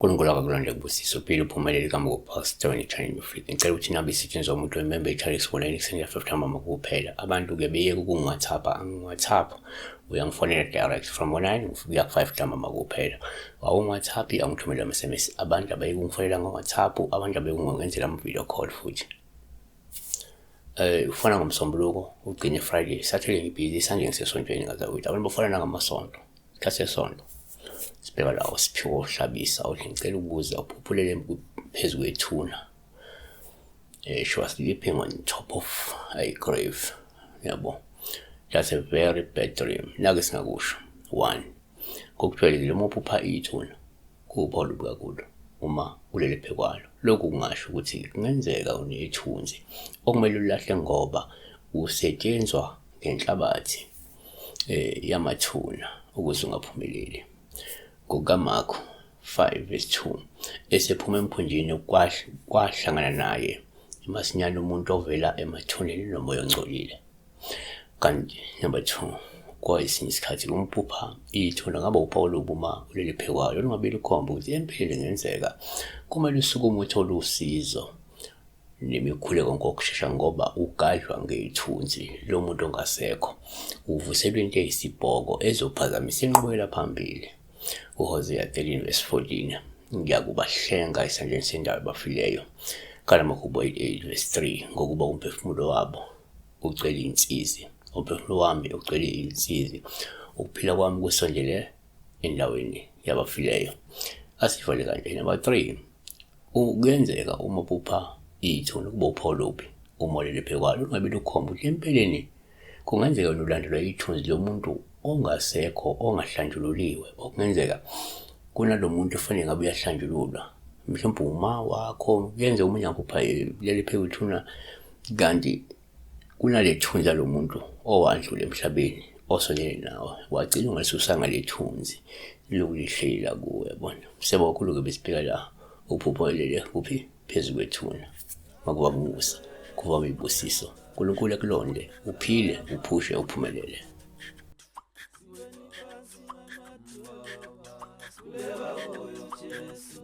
uNkulunkulu akakulonde kubusiso uphile uphumelele kaMukupastor wena Afrika. Ngicela ukuthi nabe isetshenziswa umuntu wemembe ithale kusibona ekuseni ka-5 ntambama kuphela. Abantu-ke beyeke ukungi-WhatsApp, angi-WhatsApp uyangifonela direct from 9 kuya ku-5 ntambama kuphela. Awungi-WhatsApp angithumele ama-SMS. Abantu abayeke ukungifonela ngo-WhatsApp, abantu abayeke ukungenzela ama-video call futhi. Ufona ngoMsombuluko ugcine Friday, Saturday ngibhizi, Sunday ngisesontweni ngazakwethu. Abantu bafona nangamasonto, isikhathi sesonto. Sibheka la uSiphiwo Hlabisa uthi ngicela ukubuza uphuphulele phezu kwethuna. She was sleeping on top of a grave. Yabo. That's a very bad dream. Nake singakusho. One, ngokujwayelekile uma uphupha ithuna kuwuphawu olubi kakhulu uma ulele phekwalo. Lokhu kungasho ukuthi kungenzeka unethunzi okumele ulilahle ngoba usetshenzwa ngenhlabathi yamathuna ukuze ungaphumeleli. NgokukaMarku 5 verse 2, esephuma emkhunjini kwahlangana naye masinyane umuntu ovela emathuneni nomoya ongcolile. Kanti number 2, kwesinye isikhathi umphupha ithuna ngaba uphawu olubi uma ulele phekwalo lungabe lukhomba ukuthi empeleni kungenzeka kumele usukume uthole usizo nemikhuleko ngokushesha ngoba ugadlwa ngethunzi lomuntu ongasekho, uvuselwa into eyisibhoko ezophazamisa inqubekela phambili. UHosea 13 verse 14, ngiyakubahlenga esandleni sendawo abafileyo. KanaMahubo 88 verse 3, ngokuba umphefumulo wabo ugcwele insizi, umphefumulo wami ugcwele insizi, ukuphila kwami kusondele endaweni yabafileyo. Asivale kanje. Number 3, kuyenzeka uma uphupha ithuna kuba uphawu olubi uma ulele phekwalo lungabe lukhomba ukuthi empeleni kungenzeka lulandelwa ithunzi lomuntu ongasekho ongahlanjululiwe, okungenzeka kunalo muntu ofanele ngabe uyahlanjululwa, mhlawumbe uma wakho. Kuyenzeka omunye angaphupha lele phezu kwethuna kanti kunale thunzi lalo muntu owadlula emhlabeni osondele nawe, wagcina ungalisusanga le thunzi lokulihleli la kuwe, yabona. Siyabonga kakhulu-ke besibheka la uphupho lele kuphi phezu kwethuna. Makuba musa, kuba ibusiso. uNkulunkulu akulonde, uphile, uphushe, uphumelele. Sikhuleka kuyo Jesu.